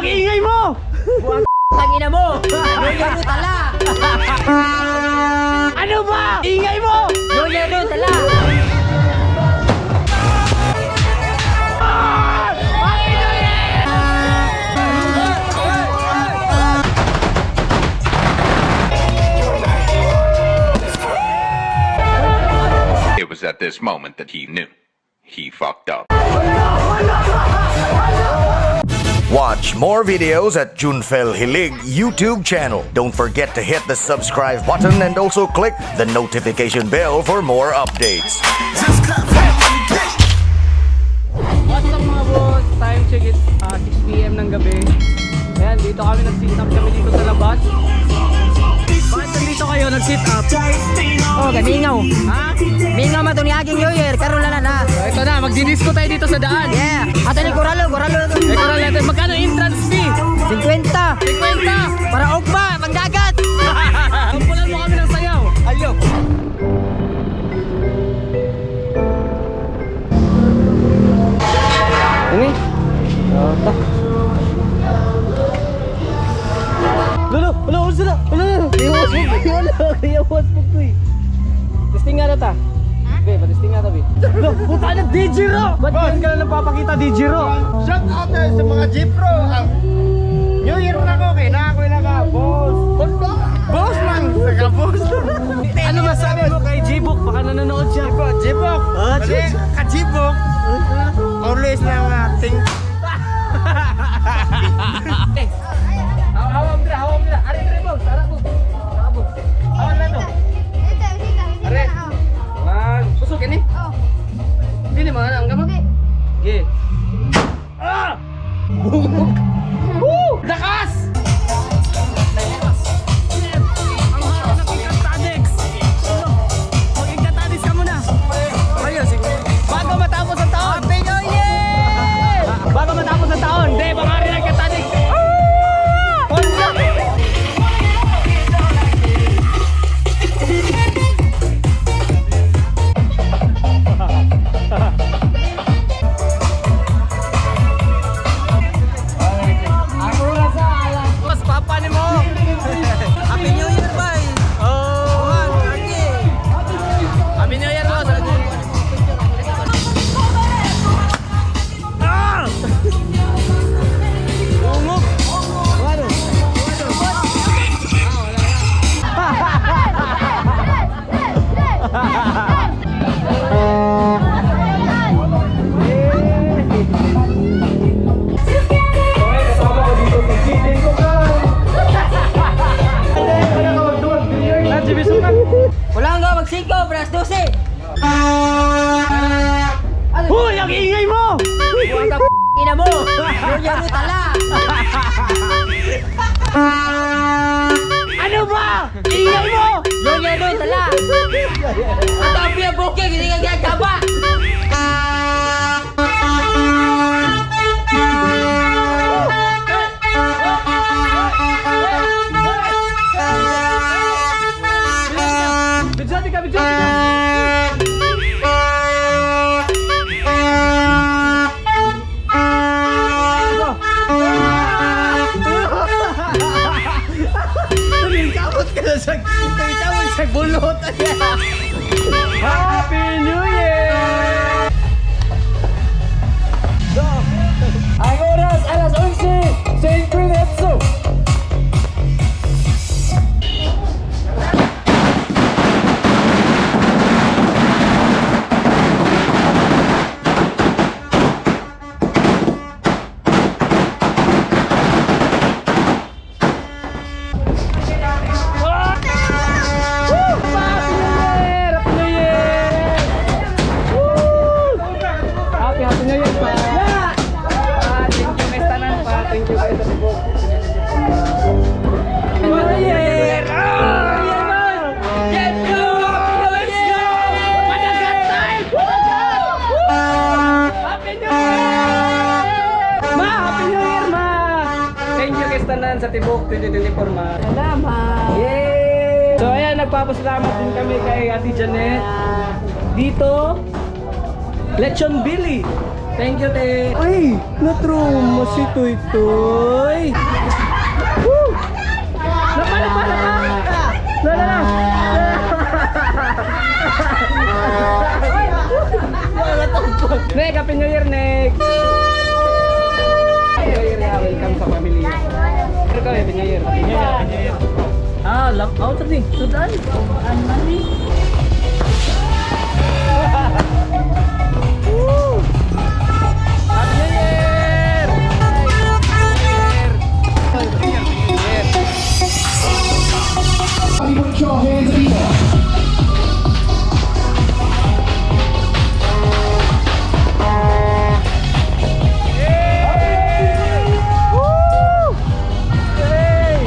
Ang ingay mo! Tangina mo! Yoyero tala! Ano ba? Ingay mo! Yoyero tala! It was at this moment that he knew. He fucked up. Watch more videos at Junfel Hilig YouTube channel. Don't forget to hit the subscribe button and also click the notification bell for more updates. What's up, mga boss? Time check is 6 p.m. ng gabi. Ayan, dito kami nag-sit up kami dito sa labas. Bakit nandito kayo nag-sit up? Oh, gamingaw. Ha? Mingaw man to ni aging Yoyer, karon lang na na. So, ito na, magdidisco tayo dito sa daan. Yeah. Ato ni Coralo, Coralo to. Ito na natin, magkano entrance fee? 50 50! Para ugma, pangdagat. Kumpulan mo kami ng sayaw. Ayo. Ini? Oh, Lolo, lolo, sila. Lolo, iwas mo ko, lolo. Iwas mo ko. Testing nga na ta. Be, pa-testing nga ta, be. Lo, puta na DJ Ro! Ba't ngayon ka lang nagpapakita, DJ Ro? Shout out tayo sa mga Jeep Pro. Ang New Year na ko, kay na ako na ka, boss. Boss man, saka boss. Ano masabi mo kay G-Book? Baka nanonood siya. Jeepok. Ah, Kasi ka-Jeepok. Always na nga ting. Hawam nila, hawam nila. Ari, ari, boss. Ara, boss. Ara, boss. Hawam na to. Are. Man, usok ini. Oh. Dili mga ang gamot. Ge. Ah! Bungok. Woo! Lakas! Ang harap ng Encantadix. Ano? Mag-Encantadix ka muna. Ayun, sige. Bago matapos ang taon. Happy New Year! Bago matapos ang taon. Hindi, baka rin ang Encantadix. Ah! Honda! Mas papa ni mo. Happy New Year, bay. Oh. Happy New Year, boss. Ah! Ungok. Ano? Okay, kasama ko dito si GJ Cocan. Wala nga magsingko, brass 12. Hoy, ang ingay mo! Ina mo. Yoyero tala. Ano ba? Ingay mo! Yoyero tala. Ato ang piya booking, hindi ka gagaba. Bidyati ka, bidyati ka! Nangingkamot ka na sa... Nangingkamot sa bulot. Happy New Year! Ang oras, alas 11, 5. Happy New Year! Happy New Year! Woo! Happy Happy New Year pa! Ah, thank you guys tanan pa. Thank you guys sa tibok. Happy New Year! Ah! Let's go! Let's go! Padagat time! Padagat! Woo! Happy New Year! Ma! Happy New Year, ma! Thank you guys tanan sa tibok 2024, ma. Salamat. Yay! So ayan, nagpapasalamat din kami kay Ate Janet. Dito, Lechon Billy. Thank you, te. Uy! Na-trauma si Tuy Tuy. Woo! Lapa, lapa, lapa! La, la, la! Nek, Happy New Year, Nek! Happy New Year, yeah. Welcome sa family. Pero kami, Happy New Year. Happy New Year, Happy New Year. Ah, lam out ni. Sudan. Woo! Happy New Year! Happy New Year! Put your hands in the air. Woo! Hey!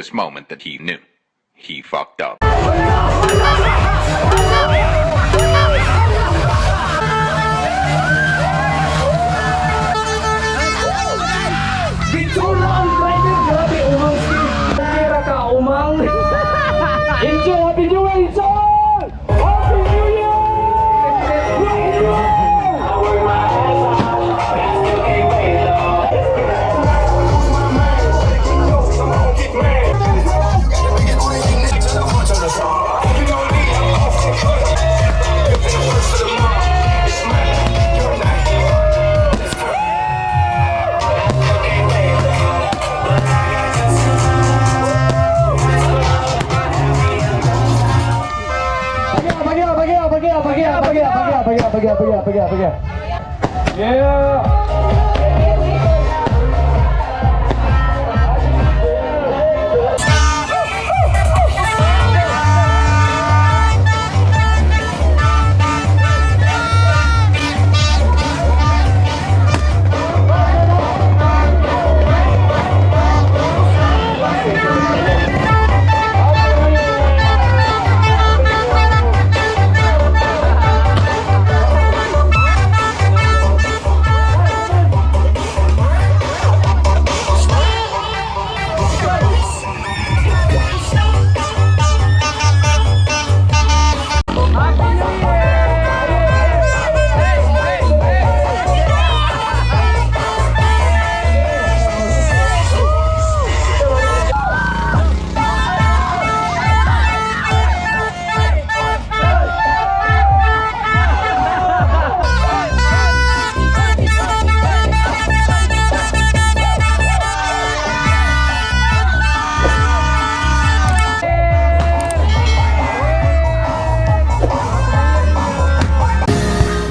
this moment that he knew. He fucked up. Picture na ang driver, grabe, umang skill. Kira ka, umang. Enjoy, Happy New Year, enjoy! Happy New Year! Happy New Year! Pagya, pagya, pagya, pagya, pagya, pagya, pagya, pagya, pagya, pagya, pagya. Yeah!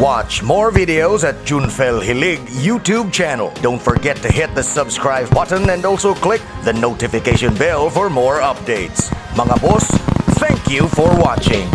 Watch more videos at Junfel Hilig YouTube channel. Don't forget to hit the subscribe button and also click the notification bell for more updates. Mga boss, thank you for watching.